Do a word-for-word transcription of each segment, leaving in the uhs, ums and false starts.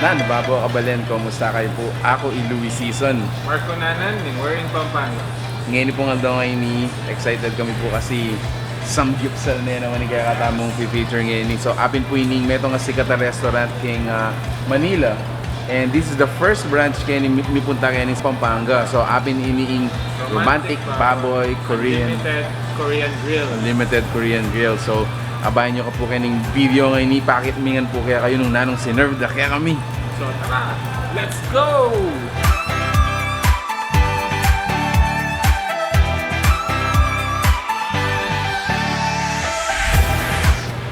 Nan, babo, kabalen, kumusta kayu pu? Aku i Louis Season. Marco Nanan, ning Wearing Pampanga. Ngeni pung aldo ngeni, excited kami pu kasi samgyupsal ne naman ing kekatamung pi-feature ngeni. So, apin pu ining metung a sikat a restaurant keng, ah, Manila. And this is the first branch keni mi-, mipunta keni Pampanga. So, apin ini ing Romantic Baboy Korean. Unlimited Korean Grill. Unlimited Korean Grill. So, abayan yu ku pu kening video ngeni, pakit mi ngan pu kekayu nung nanung sinerve da kekami. So, tara! Let's go!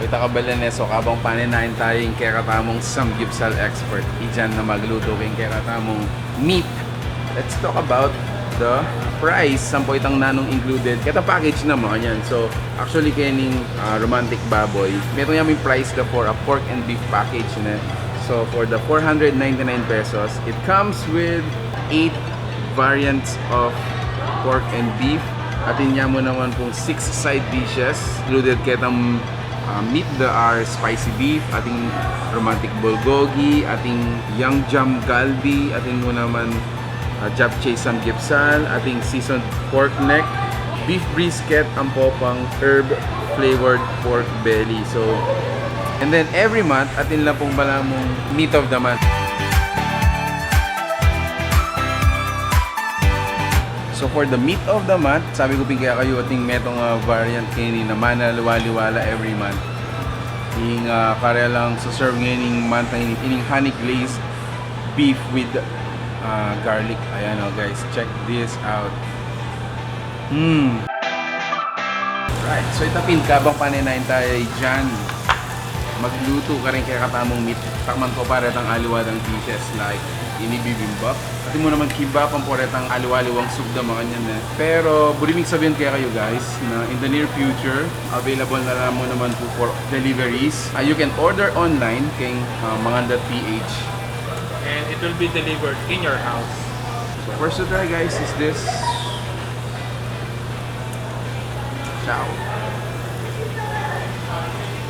Ita, kabalen, e, so kabang paninayan taya ing kekatamung samgyupsal expert, i Jan na maglutu king kekatamung meat. Let's talk about the price. Sampo itang nanung included keta package na makanyan. So, actually, kening, ah, Romantic Baboy, metung ya ming price da for a pork and beef package, ne. So, for the four hundred ninety-nine pesos, it comes with eight variants of pork and beef. Atin ya mu naman pung six side dishes, included ketang ah, meat da are spicy beef, ating romantic bulgogi, ating yam yam galbi, ating mu naman, ah, japchae samgyupsal, ating seasoned pork neck, beef brisket, ampo pang herb flavored pork belly. So, and then every month, atin la pung balamu meat of the month. So for the meat of the month, sabi ku pin kekayu, atin metung a variant keni na manaliwa-liwa la every month. Ing, ah, karelang se-serve ngening month a ini, ining honey glazed beef with, ah, garlic. Ayan o, guys, check this out. Hmm. Right, so ita pin, kabang paninayan taya i Jan maglutu karing kekatamung meat, takman ku pa retang aliwa dang dishes like ini bibimbap. Atin mu naman kimbap, ampo retang aliwa-liwang soup da makanyan, e. Pero buri ming sabian kekayu, guys, na in the near future, available na la mu naman pu for deliveries. Ah, you can order online keng, ah, Manganda T H. And it will be delivered in your house. So first to try, guys, is this. Chow.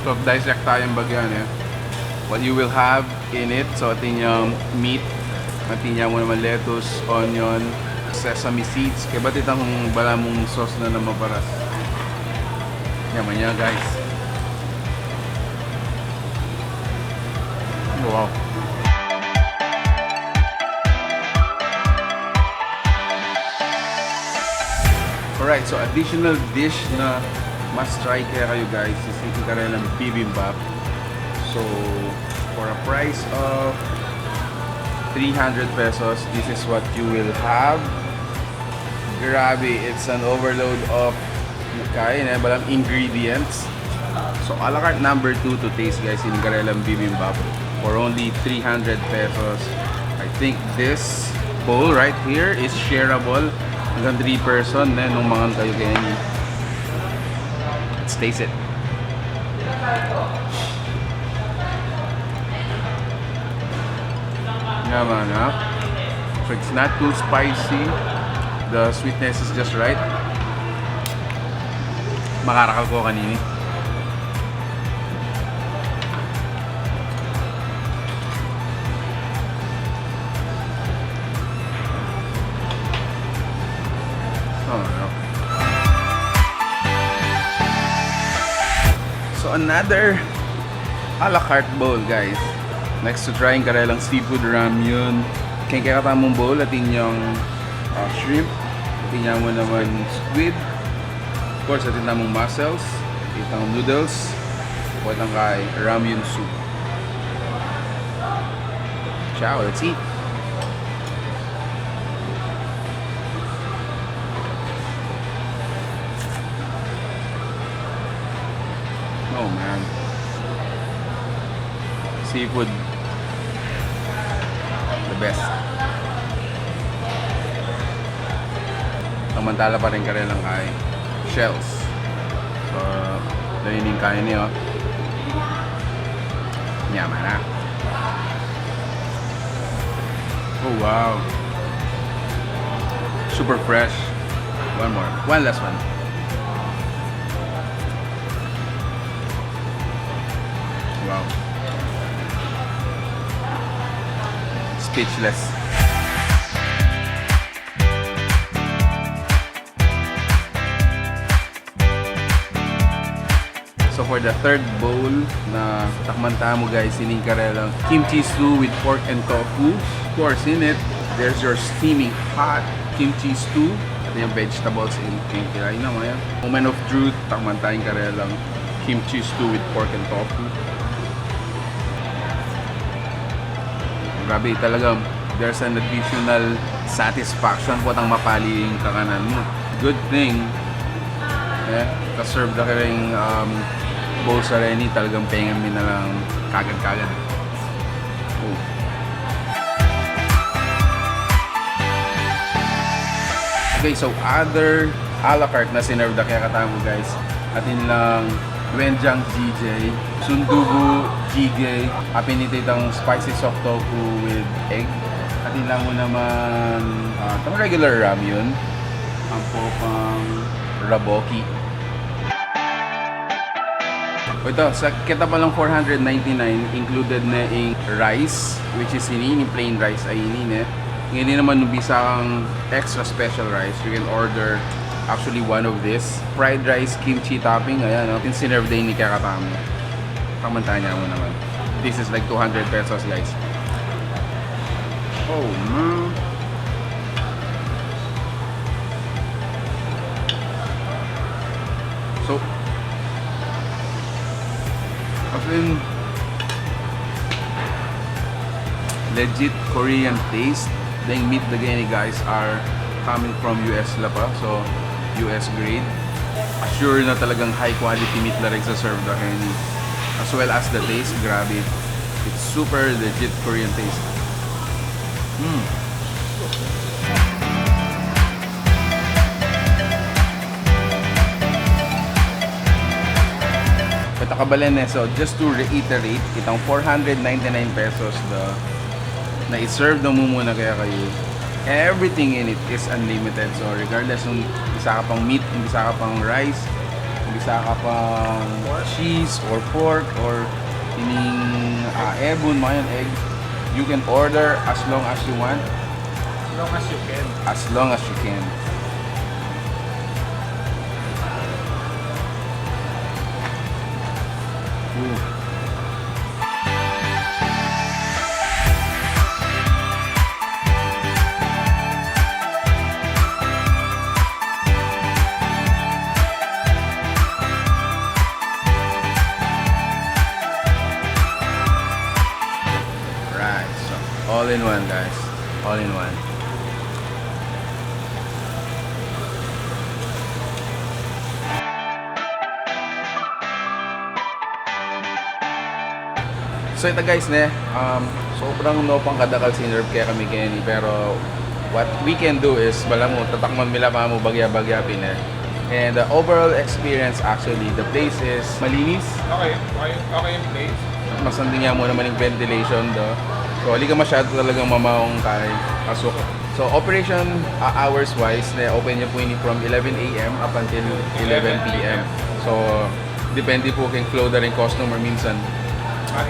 So, dissect taya ing bagyan, e. What you will have in it, so atin yang meat, atin ya mu naman lettuce, onion, sesame seeds. Kaybat itang balamung sauce na, na maparas. Yaman ya, guys. Wow. Alright, so additional dish na must try kekayu, guys, is ing karelang bibimbap. So, for a price of three hundred pesos, this is what you will have. Grabe, it's an overload of, kain, e, balang ingredients. So, a la carte number two to taste, guys, ing karelang bibimbap for only three hundred pesos. I think this bowl right here is shareable. Hanggang three person, e, nung mangan kayu keni. Let's taste it. Yaman, ha? So it's not too spicy. The sweetness is just right. Makarakal ku kanini. Oh, no. So another a la carte bowl, guys. Next to try ing karelang seafood ramyun. Keng kekatamung bowl, atin yang, ah, shrimp, atin yang mu naman squid. Of course, atin tamung mussels, itang noodles, o itang kay ramyun soup. Ciao, let's eat. Oh, man. Seafood. The best. Samantala pa rin karelang kay shells. So, dali ning kain ini, o. Yaman na. Oh, wow. Super fresh. One more. One last one. Wow. Speechless. So for the third bowl na tatikman tamu, guys, ini ing karelang kimchi stew with pork and tofu. Of course, in it, there's your steaming hot kimchi stew. At yung vegetables in, in kirain na, maya. Moment of truth, tatikman ta ing karelang kimchi stew with pork and tofu. Grabe talaga, there's an additional satisfaction potang mapali ing kakanan mu. Good thing, e, ka-serve da kareng, um, bowls a reni, talagang pengen mi na lang kagad-kagad. Oh. Okay, so other a la carte na sinerve da kekatamu, guys. Atin lang doenjang jjigae, sundubu jjigae, apin ita itang spicy soft tofu with egg. Atin lang mu naman, ah, itang regular ramyun, ampo pang raboki. O ita, sa keta pa lang four hundred ninety-nine, included na ing rice, which is ini, ing plain rice a ini, ne. Ngeni naman, nung bisa kang extra special rice, you can order actually one of this. Fried rice, kimchi topping, ayan, no? Atin sinerve da ini kekatamu. Tatikman ta mu naman. This is like two hundred pesos, guys. Oh, man. So, as in, legit Korean taste. Deng meat na geni, guys, are coming from U S la pa, so U S grade. Assure na talagang high quality meat la ring sa-serve da keni. As well as the taste, grabe. It's super legit Korean taste. Mm. Peta kabalen, e. So, just to reiterate, itang four hundred ninety-nine pesos da na i-serve da mu muna kekayu, everything in it is unlimited. So, regardless nung bisa ka pang meat, nung bisa ka pang rice, nung bisa ka pang cheese or pork or ining, ah, ebun, mayan, egg, you can order as long as you want. As long as you can. As long as you can. Ooh. Right, so all in one, guys. All in one. So ita, guys, ne, um, sobrang no pang kadakal sinerve kekami keni, pero what we can do is, balamu, tatakman mi la pa mu bagya-bagya pin, e. And the overall experience, actually, the place is malinis. Okay, okay, okay yung place. Masanding ya mu naman ing ventilation do. So, ali ka masyado talagang mamaungkay, pasok. So, operation, ah, hours wise, ne, open ya pu ini from eleven A M up until eleven P M. So, depende pu keng flow da ring customer, minsan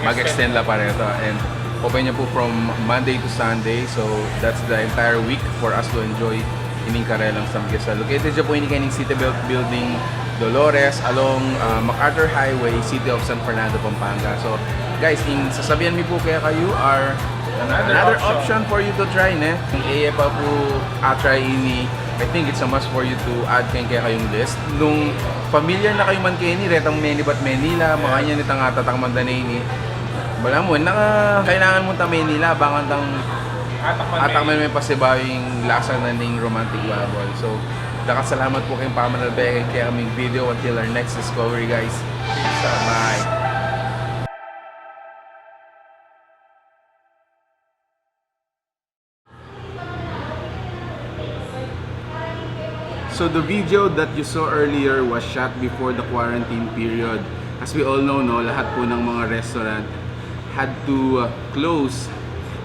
mag-extend la pa reta. And open ya pu from Monday to Sunday. So, that's the entire week for us to enjoy ining karelang samgyupsal. Located ya pu ini keni king City Belt Building, Dolores, along, ah, MacArthur Highway, City of San Fernando, Pampanga. So, guys, ing sasabian mi pu kekayu are another option for you to try, ne? Nung e ye pa pu a-try ini, I think it's a must for you to add keng kekayung list. Nung familiar na kayu man keni, retang menibat Manila, makanyan itang atatakman da ne ini. Balamu, naka, kailangan mu ta Manila, abangan tang atakman me pasibayu ing lasa na ning Romantic Baboy. So, dakal salamat pu keng pamanalbe keng kekaming video. Until our next discovery, guys. Peace out. Bye. So the video that you saw earlier was shot before the quarantine period. As we all know, no, lahat po ng mga restaurant had to, uh, close.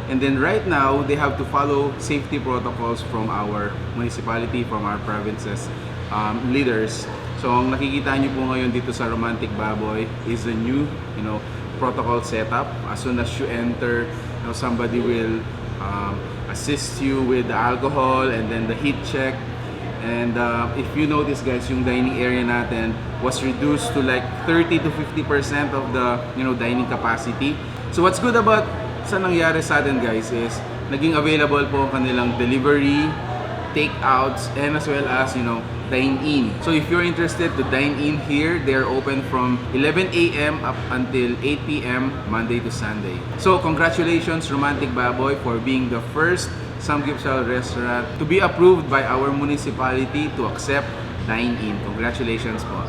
And then right now, they have to follow safety protocols from our municipality, from our provinces, um, leaders. So ang nakikita niyo po ngayon dito sa Romantic Baboy is the new, you know, protocol setup. As soon as you enter, you know, somebody will um, assist you with the alcohol and then the heat check. And uh, if you notice, guys, yung dining area natin was reduced to like thirty to fifty percent of the, you know, dining capacity. So what's good about sa nangyari sa atin, guys, is naging available po ang kanilang delivery, takeouts, and as well as, you know, dine in. So if you're interested to dine in here, they're open from eleven a m up until eight p m Monday to Sunday. So congratulations, Romantic Baboy, for being the first samgyupsal restaurant to be approved by our municipality to accept dine in. Congratulations po.